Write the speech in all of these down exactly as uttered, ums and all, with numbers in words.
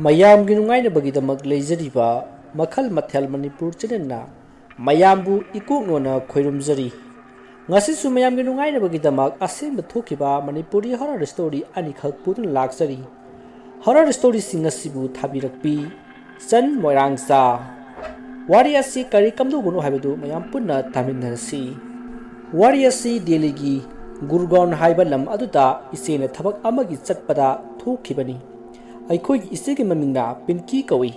ꯃꯌꯥꯝꯒꯤ ꯅꯨꯡꯉꯥꯏꯅꯕꯒꯤꯗꯃꯛ ꯂꯩꯖꯔꯤꯕ ꯃꯈꯜ ꯃꯊꯦꯜ ꯃꯅꯤꯄꯨꯔ ꯆꯦꯅꯦꯜꯅ ꯃꯌꯥꯝꯕꯨ ꯏꯀꯣꯛꯅꯣꯅ ꯈꯣꯏꯔꯨꯝꯖꯔꯤ꯫ ꯉꯁꯤꯁꯨ ꯃꯌꯥꯝꯒꯤ ꯅꯨꯡꯉꯥꯏꯅꯕꯒꯤꯗꯃꯛ ꯑꯁꯦꯡꯕ ꯊꯣꯛꯈꯤꯕ ꯃꯅꯤꯄꯨꯔꯤ ꯍꯣꯔꯔ ꯁ꯭ꯇꯣꯔꯤ ꯑꯅꯤꯈꯛ ꯄꯨꯗꯨꯅ ꯂꯥꯛꯆꯔꯤ꯫ ꯍꯣꯔꯔ ꯁ꯭ꯇꯣꯔꯤꯁꯤꯡ ꯑꯁꯤꯕꯨ ꯊꯥꯕꯤꯔꯛꯄꯤ ꯆꯟ ꯃꯣꯏꯔꯥꯡꯆꯥ꯫ ꯋꯥꯔꯤ ꯑꯁꯤ ꯀꯔꯤ ꯀꯝꯗꯧꯕꯅꯣ ꯍꯥꯏꯕꯗꯨ ꯃꯌꯥꯝ ꯄꯨꯟꯅ ꯇꯥꯃꯤꯟꯅꯔꯁꯤ꯫ ꯋꯥꯔꯤ ꯑꯁꯤ ꯗꯦꯜꯂꯤꯒꯤ ꯒꯨꯔꯒꯥꯎꯟ ꯍꯥꯏꯕ ꯂꯝ ꯑꯗꯨꯗ ꯏꯆꯦꯅ ꯊꯕꯛ ꯑꯃꯒꯤ ꯆꯠꯄꯗ ꯊꯣꯛꯈꯤꯕꯅꯤ꯫ ꯑꯩꯈꯣꯏꯒꯤ ꯏꯆꯦꯒꯤ ꯃꯃꯤꯡꯅ ꯄꯤꯟꯀꯤ ꯀꯧꯏ꯫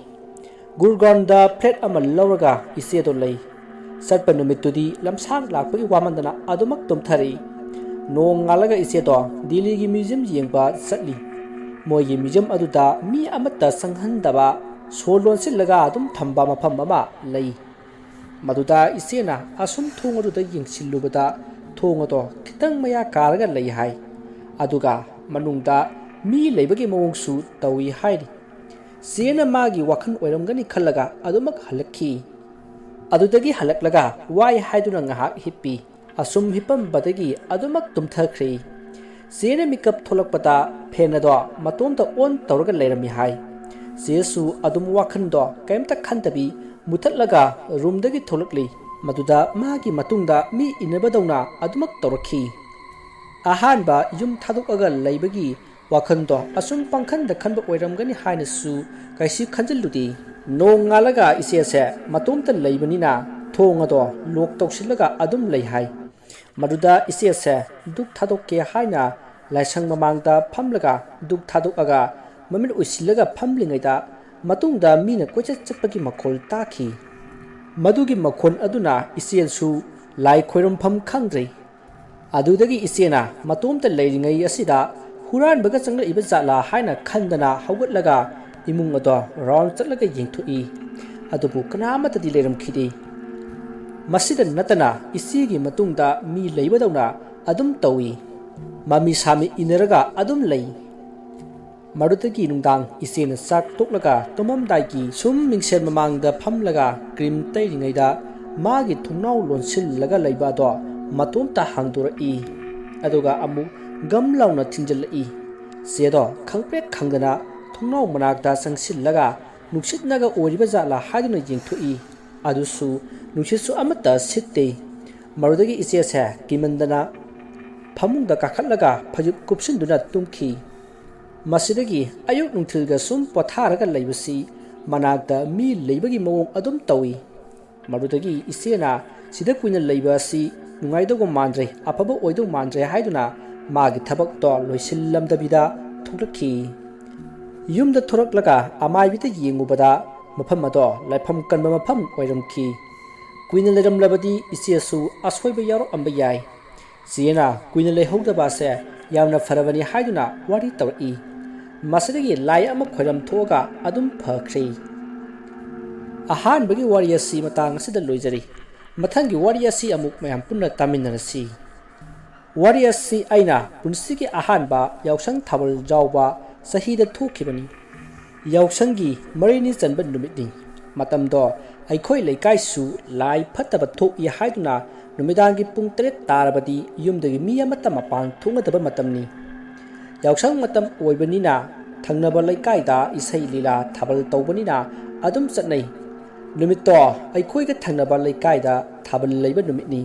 ꯒꯨꯔꯒꯥꯎꯟꯗ ꯐ꯭ꯂꯦꯠ ꯑꯃ ꯂꯧꯔꯒ ꯏꯆꯦꯗꯣ ꯂꯩ꯫ ꯆꯠꯄ ꯅꯨꯃꯤꯠꯇꯨꯗꯤ ꯂꯝꯁꯥꯡ ꯂꯥꯛꯄꯒꯤ ꯋꯥꯃꯟꯗꯅ ꯑꯗꯨꯃꯛ ꯇꯨꯝꯊꯔꯛꯏ꯫ ꯅꯣꯡꯉꯥꯜꯂꯒ ꯏꯆꯦꯗꯣ ꯗꯤꯜꯂꯤꯒꯤ ꯃ꯭ꯌꯨꯖꯤꯌꯝ ꯌꯦꯡꯕ ꯆꯠꯂꯤ꯫ ꯃꯣꯏꯒꯤ ꯃ꯭ꯌꯨꯖꯤꯌꯝ ꯑꯗꯨꯗ ꯃꯤ ꯑꯃꯠꯇ ꯆꯪꯍꯟꯗꯕ ꯁꯣ ꯂꯣꯟꯁꯤꯜꯂꯒ ꯑꯗꯨꯝ ꯊꯝꯕ ꯃꯐꯝ ꯑꯃ ꯂꯩ꯫ ꯃꯗꯨꯗ ꯏꯆꯦꯅ ꯑꯁꯨꯝ ꯊꯣꯡ ꯑꯗꯨꯗ ꯌꯦꯡꯁꯤꯜꯂꯨꯕꯗ ꯊꯣꯡ ꯑꯗꯣ ꯈꯤꯇꯪ ꯃꯌꯥ ꯀꯥꯔꯒ ꯂꯩ ꯍꯥꯏ꯫ ꯑꯗꯨꯒ ꯃꯅꯨꯡꯗ ꯃꯤ ꯂꯩꯕꯒꯤ ꯃꯑꯣꯡꯁꯨ ꯇꯧꯏ ꯍꯥꯏꯔꯤ꯫ ꯆꯦꯅ ꯃꯥꯒꯤ ꯋꯥꯈꯜ ꯑꯣꯏꯔꯝꯒꯅꯤ ꯈꯜꯂꯒ ꯑꯗꯨꯃꯛ ꯍꯜꯂꯛꯈꯤ꯫ ꯑꯗꯨꯗꯒꯤ ꯍꯜꯂꯛꯂꯒ ꯋꯥꯏ ꯍꯥꯏꯗꯨꯅ ꯉꯥꯏꯍꯥꯛ ꯍꯤꯞꯄꯤ꯫ ꯑꯁꯨꯝ ꯍꯤꯞꯄꯝꯕꯗꯒꯤ ꯑꯗꯨꯃꯛ ꯇꯨꯝꯊꯈ꯭ꯔꯦ꯫ ꯆꯦꯅ ꯃꯤꯀꯞ ꯊꯣꯛꯂꯛꯄꯗ ꯐꯦꯟ ꯑꯗꯣ ꯃꯇꯣꯝꯇ ꯑꯣꯟ ꯇꯧꯔꯒ ꯂꯩꯔꯝꯃꯤ ꯍꯥꯏ꯫ ꯆꯦꯁꯨ ꯑꯗꯨꯝ ꯋꯥꯈꯜꯗꯣ ꯀꯔꯤꯝꯇ ꯈꯟꯗꯕꯤ ꯃꯨꯊꯠꯂꯒ ꯔꯨꯝꯗꯒꯤ ꯊꯣꯛꯂꯛꯂꯤ꯫ ꯃꯗꯨꯗ ꯃꯥꯒꯤ ꯃꯇꯨꯡꯗ ꯃꯤ ꯏꯟꯅꯕꯗꯧꯅ ꯑꯗꯨꯃꯛ ꯇꯧꯔꯛꯈꯤ꯫ ꯑꯍꯥꯟꯕ ꯌꯨꯝ ꯊꯥꯗꯣꯛꯑꯒ ꯂꯩꯕꯒꯤ ꯋꯥꯈꯜꯗꯣ ꯑꯁꯨꯝ ꯄꯪꯈꯟꯗ ꯈꯟꯕ ꯑꯣꯏꯔꯝꯒꯅꯤ ꯍꯥꯏꯅꯁꯨ ꯀꯩꯁꯨ ꯈꯟꯖꯤꯜꯂꯨꯗꯦ꯫ ꯅꯣꯡꯉꯥꯜꯂꯒ ꯏꯆꯦꯁꯦ ꯃꯇꯣꯝꯇ ꯂꯩꯕꯅꯤꯅ ꯊꯣꯡ ꯑꯗꯣ ꯂꯣꯛ ꯇꯧꯁꯤꯜꯂꯒ ꯑꯗꯨꯝ ꯂꯩ ꯍꯥꯏ꯫ ꯃꯗꯨꯗ ꯏꯆꯦꯁꯦ ꯙꯨꯛ ꯊꯥꯗꯣꯛꯀꯦ ꯍꯥꯏꯅ ꯂꯥꯏꯁꯪ ꯃꯃꯥꯡꯗ ꯐꯝꯂꯒ ꯙꯨꯛ ꯊꯥꯗꯣꯛꯑꯒ ꯃꯃꯤꯠ ꯎꯏꯁꯤꯜꯂꯒ ꯐꯝꯂꯤꯉꯩꯗ ꯃꯇꯨꯡꯗ ꯃꯤꯅ ꯀꯣꯏꯆꯠ ꯆꯠꯄꯒꯤ ꯃꯈꯣꯜ ꯇꯥꯈꯤ꯫ ꯃꯗꯨꯒꯤ ꯃꯈꯣꯜ ꯑꯗꯨꯅ ꯏꯆꯦꯁꯨ ꯂꯥꯏ ꯈꯣꯏꯔꯝꯐꯝ ꯈꯪꯗ꯭ꯔꯦ꯫ ꯑꯗꯨꯗꯒꯤ ꯏꯆꯦꯅ ꯃꯇꯣꯝꯇ ꯂꯩꯔꯤꯉꯩ ꯑꯁꯤꯗ ꯍꯨꯔꯥꯟꯕꯒ ꯆꯪꯂꯛꯏꯕ ꯖꯥꯠꯂꯥ ꯍꯥꯏꯅ ꯈꯟꯗꯅ ꯍꯧꯒꯠꯂꯒ ꯏꯃꯨꯡ ꯑꯗꯣ ꯔꯥꯎꯟ ꯆꯠꯂꯒ ꯌꯦꯡꯊꯣꯛꯏ꯫ ꯑꯗꯨꯕꯨ ꯀꯅꯥ ꯑꯃꯠꯇꯗꯤ ꯂꯩꯔꯝꯈꯤꯗꯦ꯫ ꯃꯁꯤꯗ ꯅꯠꯇꯅ ꯏꯆꯦꯒꯤ ꯃꯇꯨꯡꯗ ꯃꯤ ꯂꯩꯕꯗꯧꯅ ꯑꯗꯨꯝ ꯇꯧꯏ꯫ ꯃꯃꯤ ꯁꯥꯃꯤ ꯏꯟꯅꯔꯒ ꯑꯗꯨꯝ ꯂꯩ꯫ ꯃꯗꯨꯗꯒꯤ ꯅꯨꯡꯗꯥꯡ ꯏꯆꯦꯅ ꯆꯥꯛ ꯇꯣꯛꯂꯒ ꯇꯨꯝꯃꯝꯗꯥꯏꯒꯤ ꯁꯨꯝ ꯃꯤꯡꯁꯦꯜ ꯃꯃꯥꯡꯗ ꯐꯝꯂꯒ ꯀ꯭ꯔꯤꯝ ꯇꯩꯔꯤꯉꯩꯗ ꯃꯥꯒꯤ ꯊꯣꯡꯅꯥꯎ ꯂꯣꯟꯁꯤꯜꯂꯒ ꯂꯩꯕ ꯑꯗꯣ ꯃꯇꯣꯝꯇ ꯍꯥꯡꯗꯣꯔꯛꯏ꯫ ꯑꯗꯨꯒ ꯑꯃꯨꯛ ꯒꯝ ꯂꯥꯎꯅ ꯊꯤꯡꯖꯤꯜꯂꯛꯏ꯫ ꯆꯦꯗꯣ ꯈꯪꯄ꯭ꯔꯦꯛ ꯈꯪꯗꯅ ꯊꯣꯡꯅꯥꯎ ꯃꯅꯥꯛꯇ ꯆꯪꯁꯤꯜꯂꯒ ꯅꯨꯡꯁꯤꯠꯅꯒ ꯑꯣꯏꯔꯤꯕ ꯖꯥꯠꯂꯥ ꯍꯥꯏꯗꯨꯅ ꯌꯦꯡꯊꯣꯛꯏ꯫ ꯑꯗꯨꯁꯨ ꯅꯨꯡꯁꯤꯠꯁꯨ ꯑꯃꯠꯇ ꯁꯤꯠꯇꯦ꯫ ꯃꯗꯨꯗꯒꯤ ꯏꯆꯦꯁꯦ ꯀꯤꯃꯟꯗꯅ ꯐꯃꯨꯡꯗ ꯀꯥꯈꯠꯂꯒ ꯐꯩꯖꯨꯞ ꯀꯨꯞꯁꯤꯟꯗꯨꯅ ꯇꯨꯝꯈꯤ꯫ ꯃꯁꯤꯗꯒꯤ ꯑꯌꯨꯛ ꯅꯨꯡꯊꯤꯜꯒ ꯁꯨꯝ ꯄꯣꯊꯥꯔꯒ ꯂꯩꯕꯁꯤ ꯃꯅꯥꯛꯇ ꯃꯤ ꯂꯩꯕꯒꯤ ꯃꯑꯣꯡ ꯑꯗꯨꯝ ꯇꯧꯏ꯫ ꯃꯗꯨꯗꯒꯤ ꯏꯆꯦꯅ ꯁꯤꯗ ꯀꯨꯏꯅ ꯂꯩꯕ ꯑꯁꯤ ꯅꯨꯡꯉꯥꯏꯗꯧꯕ ꯃꯥꯟꯗ꯭ꯔꯦ, ꯑꯐꯕ ꯑꯣꯏꯗꯧ ꯃꯥꯟꯗ꯭ꯔꯦ ꯍꯥꯏꯗꯨꯅ ꯃꯥꯒꯤ ꯊꯕꯛꯇꯣ ꯂꯣꯏꯁꯤꯜꯂꯝꯗꯕꯤꯗ ꯊꯣꯛꯂꯛꯈꯤ꯫ ꯌꯨꯝꯗ ꯊꯣꯔꯛꯂꯒ ꯑꯃꯥꯏꯕꯤꯗ ꯌꯦꯡꯉꯨꯕꯗ ꯃꯐꯝ ꯑꯗꯣ ꯂꯥꯏꯐꯝ ꯀꯟꯕ ꯃꯐꯝ ꯑꯣꯏꯔꯝꯈꯤ꯫ ꯀꯨꯏꯅ ꯂꯩꯔꯝꯂꯕꯗꯤ ꯏꯆꯦꯁꯨ ꯑꯁꯣꯏꯕ ꯌꯥꯎꯔꯛꯑꯝꯕ ꯌꯥꯏ꯫ ꯆꯦꯅ ꯀꯨꯏꯅ ꯂꯩꯍꯧꯗꯕ ꯑꯁꯦ ꯌꯥꯝꯅ ꯐꯔꯕꯅꯤ ꯍꯥꯏꯗꯨꯅ ꯋꯥꯔꯤ ꯇꯧꯔꯛꯏ꯫ ꯃꯁꯤꯗꯒꯤ ꯂꯥꯏ ꯑꯃ ꯈꯣꯏꯔꯝ ꯊꯣꯛꯑꯒ ꯑꯗꯨꯝ ꯐꯈ꯭ꯔꯦ꯫ ꯑꯍꯥꯟꯕꯒꯤ ꯋꯥꯔꯤ ꯑꯁꯤ ꯃꯇꯥꯡ ꯑꯁꯤꯗ ꯂꯣꯏꯖꯔꯤ꯫ ꯃꯊꯪꯒꯤ ꯋꯥꯔꯤ ꯑꯁꯤ ꯑꯃꯨꯛ ꯃꯌꯥꯝ ꯄꯨꯟꯅ ꯇꯥꯃꯤꯟꯅꯔꯁꯤ꯫ ꯋꯥꯔꯤ ꯑꯁꯤ ꯑꯩꯅ ꯄꯨꯟꯁꯤꯒꯤ ꯑꯍꯥꯟꯕ ꯌꯥꯎꯁꯪ ꯊꯥꯕꯜ ꯌꯥꯎꯕ ꯆꯍꯤꯗ ꯊꯣꯛꯈꯤꯕꯅꯤ꯫ ꯌꯥꯎꯁꯪꯒꯤ ꯃꯔꯤꯅꯤ ꯆꯟꯕ ꯅꯨꯃꯤꯠꯅꯤ꯫ ꯃꯇꯝꯗꯣ ꯑꯩꯈꯣꯏ ꯂꯩꯀꯥꯏꯁꯨ ꯂꯥꯏ ꯐꯠꯇꯕ ꯊꯣꯛꯏ ꯍꯥꯏꯗꯨꯅ ꯅꯨꯃꯤꯗꯥꯡꯒꯤ ꯄꯨꯡ ꯇꯔꯦꯠ ꯇꯥꯔꯕꯗꯤ ꯌꯨꯝꯗꯒꯤ ꯃꯤ ꯑꯃꯠꯇ ꯃꯄꯥꯟ ꯊꯣꯛꯅꯗꯕ ꯃꯇꯝꯅꯤ꯫ ꯌꯥꯎꯁꯪ ꯃꯇꯝ ꯑꯣꯏꯕꯅꯤꯅ ꯊꯪꯅꯕ ꯂꯩꯀꯥꯏꯗ ꯏꯁꯩ ꯂꯤꯂꯥ ꯊꯥꯕꯜ ꯇꯧꯕꯅꯤꯅ ꯑꯗꯨꯝ ꯆꯠꯅꯩ꯫ ꯅꯨꯃꯤꯠꯇꯣ ꯑꯩꯈꯣꯏꯒ ꯊꯪꯅꯕ ꯂꯩꯀꯥꯏꯗ ꯊꯥꯕꯜ ꯂꯩꯕ ꯅꯨꯃꯤꯠꯅꯤ꯫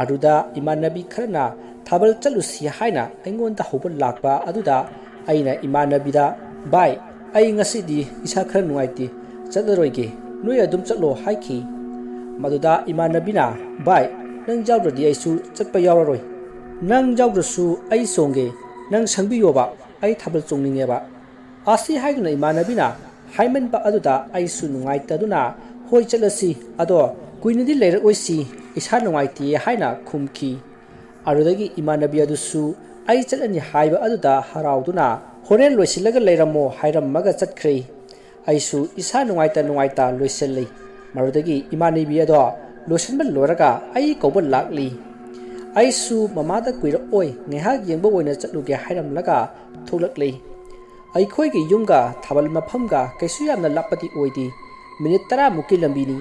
ꯑꯗꯨꯗ ꯏꯃꯥꯟꯅꯕꯤ ꯈꯔꯅ ꯊꯥꯕꯜ ꯆꯠꯂꯨꯁꯤ ꯍꯥꯏꯅ ꯑꯩꯉꯣꯟꯗ ꯍꯧꯕ ꯂꯥꯛꯄ ꯑꯗꯨꯗ ꯑꯩꯅ ꯏꯃꯥꯟꯅꯕꯤꯗ, "ꯚꯥꯏ, ꯑꯩ ꯉꯁꯤꯗꯤ ꯏꯁꯥ ꯈꯔ ꯅꯨꯡꯉꯥꯏꯇꯦ, ꯆꯠꯂꯔꯣꯏꯒꯦ, ꯅꯣꯏ ꯑꯗꯨꯝ ꯆꯠꯂꯣ" ꯍꯥꯏꯈꯤ꯫ ꯃꯗꯨꯗ ꯏꯃꯥꯟꯅꯕꯤꯅ, "ꯚꯥꯏ, ꯅꯪ ꯌꯥꯎꯗ꯭ꯔꯗꯤ ꯑꯩꯁꯨ ꯆꯠꯄ ꯌꯥꯎꯔꯔꯣꯏ꯫ ꯅꯪ ꯌꯥꯎꯗ꯭ꯔꯁꯨ ꯑꯩ ꯆꯣꯡꯒꯦ, ꯅꯪ ꯁꯪꯕꯤꯌꯣꯕ, ꯑꯩ ꯊꯥꯕꯜ ꯆꯣꯡꯅꯤꯡꯉꯦꯕ" ꯑꯁꯤ ꯍꯥꯏꯗꯨꯅ ꯏꯃꯥꯟꯅꯕꯤꯅ ꯍꯥꯏꯃꯟꯕ ꯑꯗꯨꯗ ꯑꯩꯁꯨ ꯅꯨꯡꯉꯥꯏꯇꯗꯨꯅ, "ꯍꯣꯏ, ꯆꯠꯂꯁꯤ, ꯑꯗꯣ ꯀꯨꯏꯅꯗꯤ ꯂꯩꯔꯛꯑꯣꯏꯁꯤ, ꯏꯁꯥ ꯅꯨꯡꯉꯥꯏꯇꯦ" ꯍꯥꯏꯅ ꯈꯨꯝꯈꯤ꯫ ꯑꯗꯨꯗꯒꯤ ꯏꯃꯥꯟꯅꯕꯤ ꯑꯗꯨꯁꯨ ꯑꯩ ꯆꯠꯂꯅꯤ ꯍꯥꯏꯕ ꯑꯗꯨꯗ ꯍꯔꯥꯎꯗꯨꯅ, "ꯍꯣꯔꯦꯟ ꯂꯣꯏꯁꯤꯜꯂꯒ ꯂꯩꯔꯝꯃꯣ" ꯍꯥꯏꯔꯝꯃꯒ ꯆꯠꯈ꯭ꯔꯦ꯫ ꯑꯩꯁꯨ ꯏꯁꯥ ꯅꯨꯡꯉꯥꯏꯇ ꯅꯨꯡꯉꯥꯏꯇ ꯂꯣꯏꯁꯤꯜꯂꯤ꯫ ꯃꯗꯨꯗꯒꯤ ꯏꯃꯥꯟꯅꯕꯤ ꯑꯗꯣ ꯂꯣꯏꯁꯤꯟꯕ ꯂꯣꯏꯔꯒ ꯑꯩ ꯀꯧꯕ ꯂꯥꯛꯂꯤ꯫ ꯑꯩꯁꯨ ꯃꯃꯥꯗ ꯀꯨꯏꯔꯛꯑꯣꯏ, ꯉꯥꯏꯍꯥꯛ ꯌꯦꯡꯕ ꯑꯣꯏꯅ ꯆꯠꯂꯨꯒꯦ ꯍꯥꯏꯔꯝꯂꯒ ꯊꯣꯛꯂꯛꯂꯤ꯫ ꯑꯩꯈꯣꯏꯒꯤ ꯌꯨꯝꯒ ꯊꯥꯕꯜ ꯃꯐꯝꯒ ꯀꯩꯁꯨ ꯌꯥꯝꯅ ꯂꯥꯞꯄꯗꯤ ꯑꯣꯏꯗꯦ, ꯃꯤꯅꯤꯠ ꯇꯔꯥꯃꯨꯛꯀꯤ ꯂꯝꯕꯤꯅꯤ꯫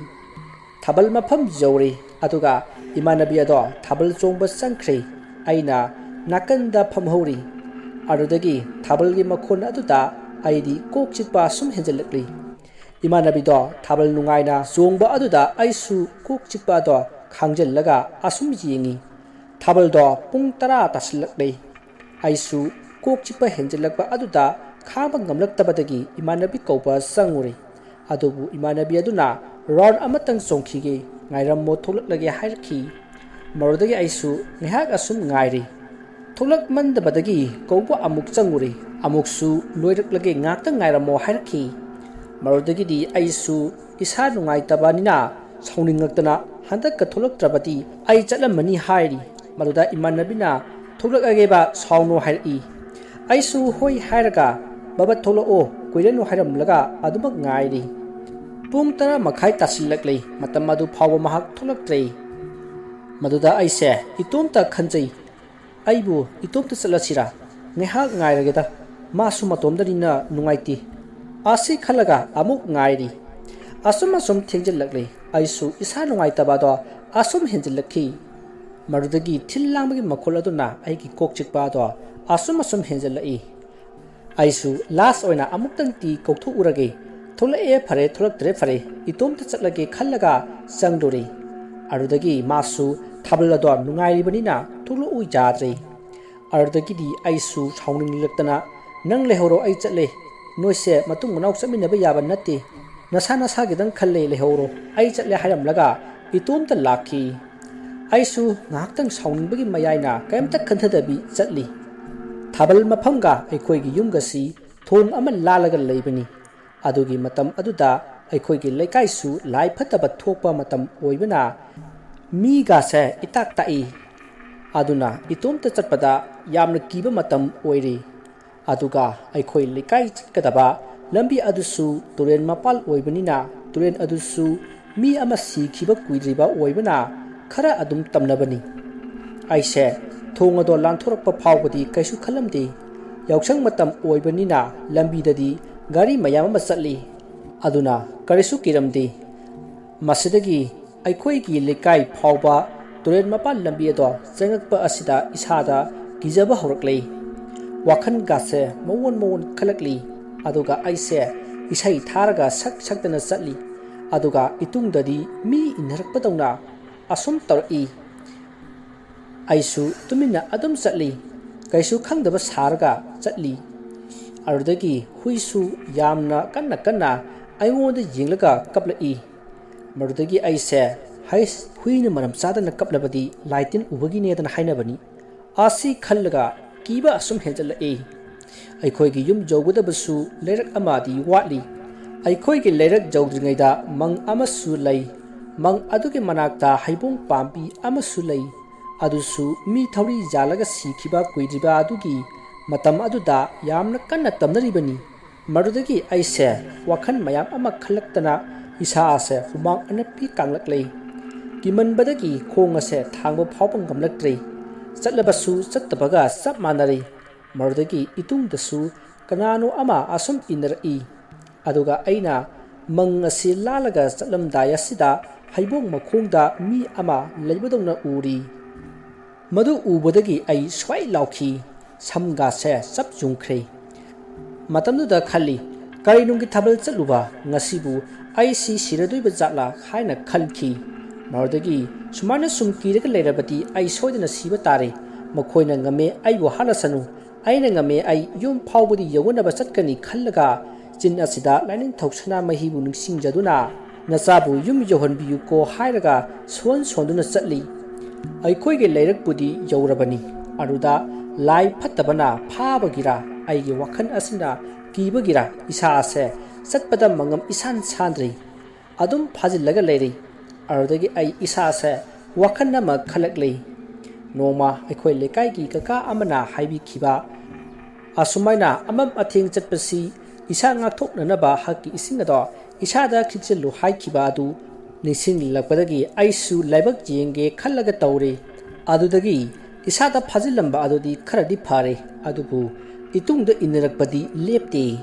ꯊꯥꯕꯜ ꯃꯐꯝ ꯌꯧꯔꯦ, ꯑꯗꯨꯒ ꯏꯃꯥꯟꯅꯕꯤ ꯑꯗꯣ ꯊꯥꯕꯜ ꯆꯣꯡꯕ ꯆꯪꯈ꯭ꯔꯦ꯫ ꯑꯩꯅ ꯅꯥꯀꯟꯗ ꯐꯝꯍꯧꯔꯤ꯫ ꯑꯗꯨꯗꯒꯤ ꯊꯥꯕꯜꯒꯤ ꯃꯈꯣꯟ ꯑꯗꯨꯗ ꯑꯩꯗꯤ ꯀꯣꯛ ꯆꯤꯛꯄ ꯁꯨꯝ ꯍꯦꯟꯖꯜꯂꯛꯂꯤ꯫ ꯏꯃꯥꯟꯅꯕꯤꯗꯣ ꯊꯥꯕꯜ ꯅꯨꯡꯉꯥꯏꯅ ꯆꯣꯡꯕ ꯑꯗꯨꯗ ꯑꯩꯁꯨ ꯀꯣꯛ ꯆꯤꯛꯄ ꯑꯗꯣ ꯈꯥꯡꯖꯜꯂꯒ ꯑꯁꯨꯝ ꯌꯦꯡꯉꯤ꯫ ꯊꯥꯕꯜꯗꯣ ꯄꯨꯡ ꯇꯔꯥ ꯇꯥꯁꯤꯜꯂꯛꯂꯦ꯫ ꯑꯩꯁꯨ ꯀꯣꯛ ꯆꯤꯛꯄ ꯍꯦꯟꯖꯤꯜꯂꯛꯄ ꯑꯗꯨꯗ ꯈꯥꯡꯕ ꯉꯝꯂꯛꯇꯕꯗꯒꯤ ꯏꯃꯥꯟꯅꯕꯤ ꯀꯧꯕ ꯆꯪꯉꯨꯔꯦ꯫ ꯑꯗꯨꯕꯨ ꯏꯃꯥꯟꯅꯕꯤ ꯑꯗꯨꯅ "ꯔꯥꯎꯟ ꯑꯃꯇꯪ ꯆꯣꯡꯈꯤꯒꯦ, ꯉꯥꯏꯔꯝꯃꯣ, ꯊꯣꯛꯂꯛꯂꯒꯦ" ꯍꯥꯏꯔꯛꯈꯤ꯫ ꯃꯔꯨꯗꯒꯤ ꯑꯩꯁꯨ ꯉꯥꯏꯍꯥꯛ ꯑꯁꯨꯝ ꯉꯥꯏꯔꯤ꯫ ꯊꯣꯛꯂꯛꯃꯟꯗꯕꯗꯒꯤ ꯀꯧꯕ ꯑꯃꯨꯛ ꯆꯪꯉꯨꯔꯦ꯫ ꯑꯃꯨꯛꯁꯨ "ꯂꯣꯏꯔꯛꯂꯒꯦ, ꯉꯥꯛꯇꯪ ꯉꯥꯏꯔꯝꯃꯣ" ꯍꯥꯏꯔꯛꯈꯤ꯫ ꯃꯔꯨꯗꯒꯤꯗꯤ ꯑꯩꯁꯨ ꯏꯁꯥ ꯅꯨꯡꯉꯥꯏꯇꯕꯅꯤꯅ ꯁꯥꯎꯅꯤꯡꯉꯛꯇꯅ "ꯍꯟꯗꯛꯀ ꯊꯣꯛꯂꯛꯇ꯭ꯔꯕꯗꯤ ꯑꯩ ꯆꯠꯂꯝꯃꯅꯤ" ꯍꯥꯏꯔꯤ꯫ ꯃꯗꯨꯗ ꯏꯃꯥꯟꯅꯕꯤꯅ "ꯊꯣꯛꯂꯛꯑꯒꯦꯕ, ꯁꯥꯎꯅꯣ" ꯍꯥꯏꯔꯛꯏ꯫ ꯑꯩꯁꯨ "ꯍꯣꯏ" ꯍꯥꯏꯔꯒ "ꯕꯕꯥ ꯊꯣꯛꯂꯛꯑꯣ, ꯀꯨꯏꯔꯅꯨ" ꯍꯥꯏꯔꯝꯂꯒ ꯑꯗꯨꯃꯛ ꯉꯥꯏꯔꯤ꯫ ꯄꯨꯡ ꯇꯔꯥ ꯃꯈꯥꯏ ꯇꯥꯁꯤꯜꯂꯛꯂꯦ꯫ ꯃꯇꯝ ꯑꯗꯨ ꯐꯥꯎꯕ ꯃꯍꯥꯛ ꯊꯣꯛꯂꯛꯇ꯭ꯔꯦ꯫ ꯃꯗꯨꯗ ꯑꯩꯁꯦ ꯏꯇꯣꯝꯇ ꯈꯟꯖꯩ, "ꯑꯩꯕꯨ ꯏꯇꯣꯝꯇ ꯆꯠꯂꯁꯤꯔꯥ? ꯉꯥꯏꯍꯥꯛ ꯉꯥꯏꯔꯒꯦꯗ, ꯃꯥꯁꯨ ꯃꯇꯣꯝꯗꯅꯤꯅ ꯅꯨꯡꯉꯥꯏꯇꯦ" ꯑꯁꯤ ꯈꯜꯂꯒ ꯑꯃꯨꯛ ꯉꯥꯏꯔꯤ꯫ ꯑꯁꯨꯝ ꯑꯁꯨꯝ ꯊꯦꯡꯖꯤꯜꯂꯛꯂꯦ꯫ ꯑꯩꯁꯨ ꯏꯁꯥ ꯅꯨꯡꯉꯥꯏꯇꯕ ꯑꯗꯣ ꯑꯁꯨꯝ ꯍꯦꯟꯖꯤꯜꯂꯛꯈꯤ꯫ ꯃꯗꯨꯗꯒꯤ ꯊꯤꯜ ꯂꯥꯡꯕꯒꯤ ꯃꯈꯣꯜ ꯑꯗꯨꯅ ꯑꯩꯒꯤ ꯀꯣꯛ ꯆꯤꯛꯄ ꯑꯗꯣ ꯑꯁꯨꯝ ꯑꯁꯨꯝ ꯍꯦꯟꯖꯤꯜꯂꯛꯏ꯫ ꯑꯩꯁꯨ ꯂꯥꯁ ꯑꯣꯏꯅ ꯑꯃꯨꯛꯇꯪꯗꯤ ꯀꯧꯊꯣꯛꯎꯔꯒꯦ꯫ "ꯊꯣꯛꯂꯛꯑꯦ ꯐꯔꯦ, ꯊꯣꯛꯂꯛꯇ꯭ꯔꯦ ꯐꯔꯦ, ꯏꯇꯣꯝꯇ ꯆꯠꯂꯒꯦ" ꯈꯜꯂꯒ ꯆꯪꯗꯣꯔꯦ꯫ ꯑꯗꯨꯗꯒꯤ ꯃꯥꯁꯨ ꯊꯥꯕꯜ ꯑꯗꯣ ꯅꯨꯡꯉꯥꯏꯔꯤꯕꯅꯤꯅ ꯊꯣꯛꯂꯛꯎ ꯌꯥꯗ꯭ꯔꯦ꯫ ꯑꯗꯨꯗꯒꯤꯗꯤ ꯑꯩꯁꯨ ꯁꯥꯎꯅꯤꯡꯂꯛꯇꯅ "ꯅꯪ ꯂꯩꯍꯧꯔꯣ, ꯑꯩ ꯆꯠꯂꯦ꯫ ꯅꯣꯏꯁꯦ ꯃꯇꯨꯡ ꯃꯅꯥꯎ ꯆꯠꯃꯤꯟꯅꯕ ꯌꯥꯕ ꯅꯠꯇꯦ꯫ ꯅꯁꯥ ꯅꯁꯥꯒꯤꯗꯪ ꯈꯜꯂꯦ, ꯂꯩꯍꯧꯔꯣ, ꯑꯩ ꯆꯠꯂꯦ" ꯍꯥꯏꯔꯝꯂꯒ ꯏꯇꯣꯝꯇ ꯂꯥꯛꯈꯤ꯫ ꯑꯩꯁꯨ ꯉꯥꯏꯍꯥꯛꯇꯪ ꯁꯥꯎꯅꯤꯡꯕꯒꯤ ꯃꯌꯥꯏꯅ ꯀꯔꯤꯝꯇ ꯈꯟꯊꯗꯕꯤ ꯆꯠꯂꯤ꯫ ꯊꯥꯕꯜ ꯃꯐꯝꯒ ꯑꯩꯈꯣꯏꯒꯤ ꯌꯨꯝꯒꯁꯤ ꯊꯣꯡ ꯑꯃ ꯂꯥꯜꯂꯒ ꯂꯩꯕꯅꯤ꯫ ꯑꯗꯨꯒꯤ ꯃꯇꯝ ꯑꯗꯨꯗ ꯑꯩꯈꯣꯏꯒꯤ ꯂꯩꯀꯥꯏꯁꯨ ꯂꯥꯏ ꯐꯠꯇꯕ ꯊꯣꯛꯄ ꯃꯇꯝ ꯑꯣꯏꯕꯅ ꯃꯤꯒꯁꯦ ꯏꯇꯥꯛ ꯇꯥꯛꯏ꯫ ꯑꯗꯨꯅ ꯏꯇꯣꯝꯇ ꯆꯠꯄꯗ ꯌꯥꯝꯅ ꯀꯤꯕ ꯃꯇꯝ ꯑꯣꯏꯔꯤ꯫ ꯑꯗꯨꯒ ꯑꯩꯈꯣꯏ ꯂꯩꯀꯥꯏ ꯆꯠꯀꯗꯕ ꯂꯝꯕꯤ ꯑꯗꯨꯁꯨ ꯇꯨꯔꯦꯜ ꯃꯄꯥꯜ ꯑꯣꯏꯕꯅꯤꯅ ꯇꯨꯔꯦꯜ ꯑꯗꯨꯁꯨ ꯃꯤ ꯑꯃ ꯁꯤꯈꯤꯕ ꯀꯨꯏꯗ꯭ꯔꯤꯕ ꯑꯣꯏꯕꯅ ꯈꯔ ꯑꯗꯨꯝ ꯇꯝꯅꯕꯅꯤ꯫ ꯑꯩꯁꯦ ꯊꯣꯡ ꯑꯗꯣ ꯂꯥꯟꯊꯣꯔꯛꯄ ꯐꯥꯎꯕꯗꯤ ꯀꯩꯁꯨ ꯈꯜꯂꯝꯗꯦ꯫ ꯌꯥꯎꯁꯪ ꯃꯇꯝ ꯑꯣꯏꯕꯅꯤꯅ ꯂꯝꯕꯤꯗꯗꯤ ꯒꯥꯔꯤ ꯃꯌꯥꯝ ꯑꯃ ꯆꯠꯂꯤ꯫ ꯑꯗꯨꯅ ꯀꯔꯤꯁꯨ ꯀꯤꯔꯝꯗꯦ꯫ ꯃꯁꯤꯗꯒꯤ ꯑꯩꯈꯣꯏꯒꯤ ꯂꯩꯀꯥꯏ ꯐꯥꯎꯕ ꯇꯨꯔꯦꯜ ꯃꯄꯥꯟ ꯂꯝꯕꯤ ꯑꯗꯣ ꯆꯪꯉꯛꯄ ꯑꯁꯤꯗ ꯏꯁꯥꯗ ꯀꯤꯖꯕ ꯍꯧꯔꯛꯂꯦ꯫ ꯋꯥꯈꯜꯒꯁꯦ ꯃꯑꯣꯟ ꯃꯑꯣꯟ ꯈꯜꯂꯛꯂꯤ꯫ ꯑꯗꯨꯒ ꯑꯩꯁꯦ ꯏꯁꯩ ꯊꯥꯔꯒ ꯁꯛ ꯁꯛꯇꯅ ꯆꯠꯂꯤ꯫ ꯑꯗꯨꯒ ꯏꯇꯨꯡꯗꯗꯤ ꯃꯤ ꯏꯟꯅꯔꯛꯄꯗꯧꯅ ꯑꯁꯨꯝ ꯇꯧꯔꯛꯏ꯫ ꯑꯩꯁꯨ ꯇꯨꯃꯤꯟꯅ ꯑꯗꯨꯝ ꯆꯠꯂꯤ꯫ ꯀꯩꯁꯨ ꯈꯪꯗꯕ ꯁꯥꯔꯒ ꯆꯠꯂꯤ꯫ ꯑꯗꯨꯗꯒꯤ ꯍꯨꯏꯁꯨ ꯌꯥꯝꯅ ꯀꯟꯅ ꯀꯟꯅ ꯑꯩꯉꯣꯟꯗ ꯌꯦꯡꯂꯒ ꯀꯞꯂꯛꯏ꯫ ꯃꯗꯨꯗꯒꯤ ꯑꯩꯁꯦ, "ꯍꯩꯁ, ꯍꯨꯏꯅ ꯃꯔꯝ ꯆꯥꯗꯅ ꯀꯞꯂꯕꯗꯤ ꯂꯥꯏꯇꯤꯟ ꯎꯕꯒꯤꯅꯦꯗꯅ ꯍꯥꯏꯅꯕꯅꯤ" ꯑꯁꯤ ꯈꯜꯂꯒ ꯀꯤꯕ ꯑꯁꯨꯝ ꯍꯦꯟꯖꯜꯂꯛꯏ꯫ ꯑꯩꯈꯣꯏꯒꯤ ꯌꯨꯝ ꯌꯧꯒꯗꯕꯁꯨ ꯂꯩꯔꯛ ꯑꯃꯗꯤ ꯋꯥꯠꯂꯤ꯫ ꯑꯩꯈꯣꯏꯒꯤ ꯂꯩꯔꯛ ꯌꯧꯗ꯭ꯔꯤꯉꯩꯗ ꯃꯪ ꯑꯃꯁꯨ ꯂꯩ꯫ ꯃꯪ ꯑꯗꯨꯒꯤ ꯃꯅꯥꯛꯇ ꯍꯩꯕꯣꯡ ꯄꯥꯝꯕꯤ ꯑꯃꯁꯨ ꯂꯩ꯫ ꯑꯗꯨꯁꯨ ꯃꯤ ꯊꯧꯔꯤ ꯌꯥꯜꯂꯒ ꯁꯤꯈꯤꯕ ꯀꯨꯏꯗ꯭ꯔꯤꯕ ꯑꯗꯨꯒꯤ ꯃꯇꯝ ꯑꯗꯨꯗ ꯌꯥꯝꯅ ꯀꯟꯅ ꯇꯝꯅꯔꯤꯕꯅꯤ꯫ ꯃꯗꯨꯗꯒꯤ ꯑꯩꯁꯦ ꯋꯥꯈꯜ ꯃꯌꯥꯝ ꯑꯃ ꯈꯜꯂꯛꯇꯅ ꯏꯁꯥ ꯑꯁꯦ ꯍꯨꯃꯥꯡ ꯑꯅꯞꯄꯤ ꯀꯥꯡꯂꯛꯂꯦ꯫ ꯀꯤꯃꯟꯕꯗꯒꯤ ꯈꯣꯡ ꯑꯁꯦ ꯊꯥꯡꯕ ꯐꯥꯎꯕ ꯉꯝꯂꯛꯇ꯭ꯔꯦ꯫ ꯆꯠꯂꯕꯁꯨ ꯆꯠꯇꯕꯒ ꯆꯞ ꯃꯥꯟꯅꯔꯦ꯫ ꯃꯗꯨꯗꯒꯤ ꯏꯇꯨꯡꯗꯁꯨ ꯀꯅꯥꯅꯣ ꯑꯃ ꯑꯁꯨꯝ ꯏꯟꯅꯔꯛꯏ꯫ ꯑꯗꯨꯒ ꯑꯩꯅ ꯃꯪ ꯑꯁꯤ ꯂꯥꯜꯂꯒ ꯆꯠꯂꯝꯗꯥꯏ ꯑꯁꯤꯗ ꯍꯩꯕꯣꯡ ꯃꯈꯣꯡꯗ ꯃꯤ ꯑꯃ ꯂꯩꯕꯗꯧꯅ ꯎꯔꯤ꯫ ꯃꯗꯨ ꯎꯕꯗꯒꯤ ꯑꯩ ꯁ꯭ꯋꯥꯏ ꯂꯥꯎꯈꯤ꯫ ꯁꯝꯒꯥꯁꯦ ꯆꯞ ꯌꯨꯡꯈ꯭ꯔꯦ꯫ ꯃꯇꯝꯗꯨꯗ ꯈꯜꯂꯤ, "ꯀꯔꯤ ꯅꯨꯡꯒꯤ ꯊꯥꯕꯜ ꯆꯠꯂꯨꯕ? ꯉꯁꯤꯕꯨ ꯑꯩꯁꯤ ꯁꯤꯔꯗꯣꯏꯕ ꯖꯥꯠꯂꯥ?" ꯍꯥꯏꯅ ꯈꯜꯈꯤ꯫ ꯃꯗꯨꯗꯒꯤ ꯁꯨꯃꯥꯏꯅ ꯁꯨꯝ ꯀꯤꯔꯒ ꯂꯩꯔꯕꯗꯤ ꯑꯩ ꯁꯣꯏꯗꯅ ꯁꯤꯕ ꯇꯥꯔꯦ꯫ ꯃꯈꯣꯏꯅ ꯉꯝꯃꯦ, ꯑꯩꯕꯨ ꯍꯥꯠꯂꯁꯅꯨ꯫ ꯑꯩꯅ ꯉꯝꯃꯦ, ꯑꯩ ꯌꯨꯝ ꯐꯥꯎꯕꯗꯤ ꯌꯧꯅꯅꯕ ꯆꯠꯀꯅꯤ ꯈꯜꯂꯒ ꯆꯤꯟ ꯑꯁꯤꯗ ꯂꯥꯏꯅꯤꯡꯊꯧ ꯁꯅꯥꯃꯍꯤꯕꯨ ꯅꯤꯡꯁꯤꯡꯖꯗꯨꯅ, "ꯅꯆꯥꯕꯨ ꯌꯨꯝ ꯌꯧꯍꯟꯕꯤꯌꯨꯀꯣ" ꯍꯥꯏꯔꯒ ꯁꯣꯟ ꯁꯣꯟꯗꯨꯅ ꯆꯠꯂꯤ꯫ ꯑꯩꯈꯣꯏꯒꯤ ꯂꯩꯔꯛꯄꯨꯗꯤ ꯌꯧꯔꯕꯅꯤ꯫ ꯑꯗꯨꯗ ꯂꯥꯏ ꯐꯠꯇꯕꯅ ꯐꯥꯕꯒꯤꯔ, ꯑꯩꯒꯤ ꯋꯥꯈꯜ ꯑꯁꯤꯅ ꯀꯤꯕꯒꯤꯔ, ꯏꯁꯥ ꯑꯁꯦ ꯆꯠꯄꯗ ꯃꯉꯝ ꯏꯁꯥꯟ ꯁꯥꯟꯗ꯭ꯔꯤ꯫ ꯑꯗꯨꯝ ꯐꯥꯖꯤꯜꯂꯒ ꯂꯩꯔꯤ꯫ ꯑꯗꯨꯗꯒꯤ ꯑꯩ ꯏꯁꯥꯁꯦ ꯋꯥꯈꯜ ꯑꯃ ꯈꯜꯂꯛꯂꯤ꯫ ꯅꯣꯡꯃ ꯑꯩꯈꯣꯏ ꯂꯩꯀꯥꯏꯒꯤ ꯀꯀꯥ ꯑꯃꯅ ꯍꯥꯏꯕꯤꯈꯤꯕ, "ꯑꯁꯨꯃꯥꯏꯅ ꯑꯃꯝ ꯑꯊꯦꯡ ꯆꯠꯄꯁꯤ ꯏꯁꯥ ꯉꯥꯛꯊꯣꯛꯅꯅꯕ ꯍꯛꯀꯤ ꯏꯁꯤꯡ ꯑꯗꯣ ꯏꯁꯥꯗ ꯈꯤꯛꯆꯤꯜꯂꯨ" ꯍꯥꯏꯈꯤꯕ ꯑꯗꯨ ꯅꯤꯡꯁꯤꯡꯂꯛꯄꯗꯒꯤ ꯑꯩꯁꯨ ꯂꯥꯏꯕꯛ ꯌꯦꯡꯒꯦ ꯈꯜꯂꯒ ꯇꯧꯔꯦ꯫ ꯑꯗꯨꯗꯒꯤ ꯏꯁꯥꯗ ꯐꯥꯖꯤꯜꯂꯝꯕ ꯑꯗꯨꯗꯤ ꯈꯔꯗꯤ ꯐꯔꯦ, ꯑꯗꯨꯕꯨ ꯏꯇꯨꯡꯗ ꯏꯟꯅꯔꯛꯄꯗꯤ ꯂꯦꯞꯇꯦ꯫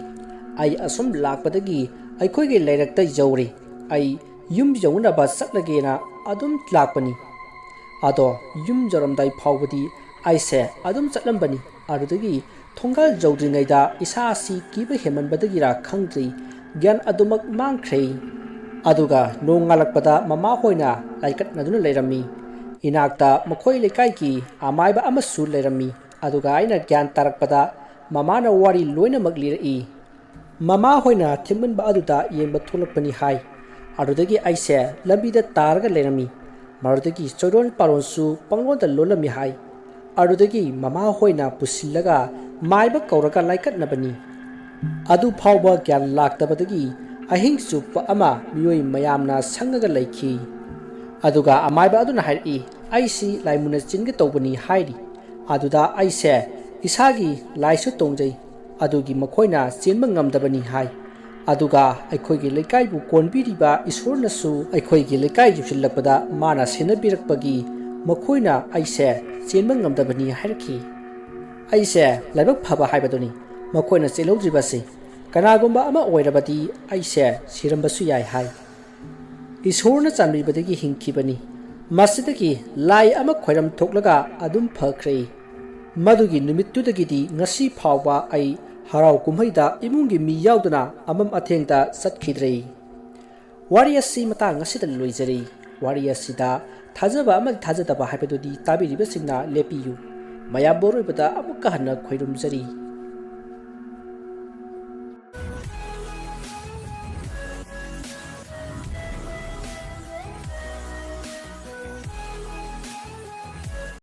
ꯑꯩ ꯑꯁꯨꯝ ꯂꯥꯛꯄꯗꯒꯤ ꯑꯩꯈꯣꯏꯒꯤ ꯂꯩꯔꯛꯇ ꯌꯧꯔꯦ꯫ ꯑꯩ ꯌꯨꯝ ꯌꯧꯅꯅꯕ ꯆꯠꯂꯒꯦꯅ ꯑꯗꯨꯝ ꯂꯥꯛꯄꯅꯤ꯫ ꯑꯗꯣ ꯌꯨꯝ ꯌꯧꯔꯝꯗꯥꯏ ꯐꯥꯎꯕꯗꯤ ꯑꯩꯁꯦ ꯑꯗꯨꯝ ꯆꯠꯂꯝꯕꯅꯤ꯫ ꯑꯗꯨꯗꯒꯤ ꯊꯣꯡꯒꯥꯜ ꯌꯧꯗ꯭ꯔꯤꯉꯩꯗ ꯏꯁꯥ ꯑꯁꯤ ꯀꯤꯕ ꯍꯦꯟꯃꯟꯕꯗꯒꯤꯔ ꯈꯪꯗ꯭ꯔꯤ, ꯒ꯭ꯌꯥꯟ ꯑꯗꯨꯃꯛ ꯃꯥꯡꯈ꯭ꯔꯦ꯫ ꯑꯗꯨꯒ ꯅꯣꯡ ꯉꯥꯜꯂꯛꯄꯗ ꯃꯃꯥ ꯍꯣꯏꯅ ꯂꯥꯏꯀꯠꯅꯗꯨꯅ ꯂꯩꯔꯝꯃꯤ꯫ ꯏꯅꯥꯛꯇ ꯃꯈꯣꯏ ꯂꯩꯀꯥꯏꯒꯤ ꯑꯃꯥꯏꯕ ꯑꯃꯁꯨ ꯂꯩꯔꯝꯃꯤ꯫ ꯑꯗꯨꯒ ꯑꯩꯅ ꯒ꯭ꯌꯥꯟ ꯇꯥꯔꯛꯄꯗ ꯃꯃꯥꯅ ꯋꯥꯔꯤ ꯂꯣꯏꯅꯃꯛ ꯂꯤꯔꯛꯏ꯫ ꯃꯃꯥ ꯍꯣꯏꯅ ꯊꯦꯡꯃꯟꯕ ꯑꯗꯨꯗ ꯌꯦꯡꯕ ꯊꯣꯛꯂꯛꯄꯅꯤ ꯍꯥꯏ꯫ ꯑꯗꯨꯗꯒꯤ ꯑꯩꯁꯦ ꯂꯝꯕꯤꯗ ꯇꯥꯔꯒ ꯂꯩꯔꯝꯃꯤ꯫ ꯃꯗꯨꯗꯒꯤ ꯆꯣꯏꯔꯣꯟ ꯄꯥꯔꯣꯟꯁꯨ ꯄꯪꯂꯣꯟꯗ ꯂꯣꯜꯂꯝꯃꯤ ꯍꯥꯏ꯫ ꯑꯗꯨꯗꯒꯤ ꯃꯃꯥ ꯍꯣꯏꯅ ꯄꯨꯁꯤꯜꯂꯒ ꯃꯥꯏꯕ ꯀꯧꯔꯒ ꯂꯥꯏꯀꯠꯅꯕꯅꯤ꯫ ꯑꯗꯨ ꯐꯥꯎꯕ ꯒ꯭ꯌꯥꯟ ꯂꯥꯛꯇꯕꯗꯒꯤ ꯑꯍꯤꯡ ꯆꯨꯞꯄ ꯑꯃ ꯃꯤꯑꯣꯏ ꯃꯌꯥꯝꯅ ꯁꯪꯉꯒ ꯂꯩꯈꯤ꯫ ꯑꯗꯨꯒ ꯑꯃꯥꯏꯕ ꯑꯗꯨꯅ ꯍꯥꯏꯔꯛꯏ, "ꯑꯩꯁꯤ ꯂꯥꯏꯃꯨꯅ ꯆꯦꯟꯒꯦ ꯇꯧꯕꯅꯤ" ꯍꯥꯏꯔꯤ꯫ ꯑꯗꯨꯗ ꯑꯩꯁꯦ ꯏꯁꯥꯒꯤ ꯂꯥꯏꯁꯨ ꯇꯣꯡꯖꯩ꯫ ꯑꯗꯨꯒꯤ ꯃꯈꯣꯏꯅ ꯆꯦꯟꯕ ꯉꯝꯗꯕꯅꯤ ꯍꯥꯏ꯫ ꯑꯗꯨꯒ ꯑꯩꯈꯣꯏꯒꯤ ꯂꯩꯀꯥꯏꯕꯨ ꯀꯣꯟꯕꯤꯔꯤꯕ ꯏꯁꯣꯔꯅꯁꯨ ꯑꯩꯈꯣꯏꯒꯤ ꯂꯩꯀꯥꯏ ꯌꯧꯁꯤꯜꯂꯛꯄꯗ ꯃꯥꯅ ꯁꯦꯟꯅꯕꯤꯔꯛꯄꯒꯤ ꯃꯈꯣꯏꯅ ꯑꯩꯁꯦ ꯆꯦꯟꯕ ꯉꯝꯗꯕꯅꯤ ꯍꯥꯏꯔꯛꯈꯤ꯫ ꯑꯩꯁꯦ ꯂꯥꯏꯕꯛ ꯐꯕ ꯍꯥꯏꯕꯗꯨꯅꯤ꯫ ꯃꯈꯣꯏꯅ ꯆꯦꯜꯍꯧꯗ꯭ꯔꯤꯕꯁꯤ ꯀꯅꯥꯒꯨꯝꯕ ꯑꯃ ꯑꯣꯏꯔꯕꯗꯤ ꯑꯩꯁꯦ ꯁꯤꯔꯝꯕꯁꯨ ꯌꯥꯏ ꯍꯥꯏ꯫ ꯏꯁꯣꯔꯅ ꯆꯥꯟꯕꯤꯕꯗꯒꯤ ꯍꯤꯡꯈꯤꯕꯅꯤ꯫ ꯃꯁꯤꯗꯒꯤ ꯂꯥꯏ ꯑꯃ ꯈꯣꯏꯔꯝ ꯊꯣꯛꯂꯒ ꯑꯗꯨꯝ ꯐꯈ꯭ꯔꯦ꯫ ꯃꯗꯨꯒꯤ ꯅꯨꯃꯤꯠꯇꯨꯗꯒꯤꯗꯤ ꯉꯁꯤ ꯐꯥꯎꯕ ꯑꯩ ꯍꯔꯥꯎ ꯀꯨꯝꯍꯩꯗ ꯏꯃꯨꯡꯒꯤ ꯃꯤ ꯌꯥꯎꯗꯅ ꯑꯃꯝ ꯑꯊꯦꯡꯗ ꯆꯠꯈꯤꯗ꯭ꯔꯦ꯫ ꯋꯥꯔꯤ ꯑꯁꯤ ꯃꯇꯥꯡ ꯑꯁꯤꯗ ꯂꯣꯏꯖꯔꯦ꯫ ꯋꯥꯔꯤ ꯑꯁꯤꯗ ꯊꯥꯖꯕ ꯑꯃꯗꯤ ꯊꯥꯖꯗꯕ ꯍꯥꯏꯕꯗꯨꯗꯤ ꯇꯥꯕꯤꯔꯤꯕꯁꯤꯡꯅ ꯂꯦꯞꯄꯤꯌꯨ꯫ ꯃꯌꯥꯝꯕꯨ ꯑꯔꯣꯏꯕꯗ ꯑꯃꯨꯛꯀ ꯍꯟꯅ ꯈꯣꯏꯔꯨꯝꯖꯔꯤ꯫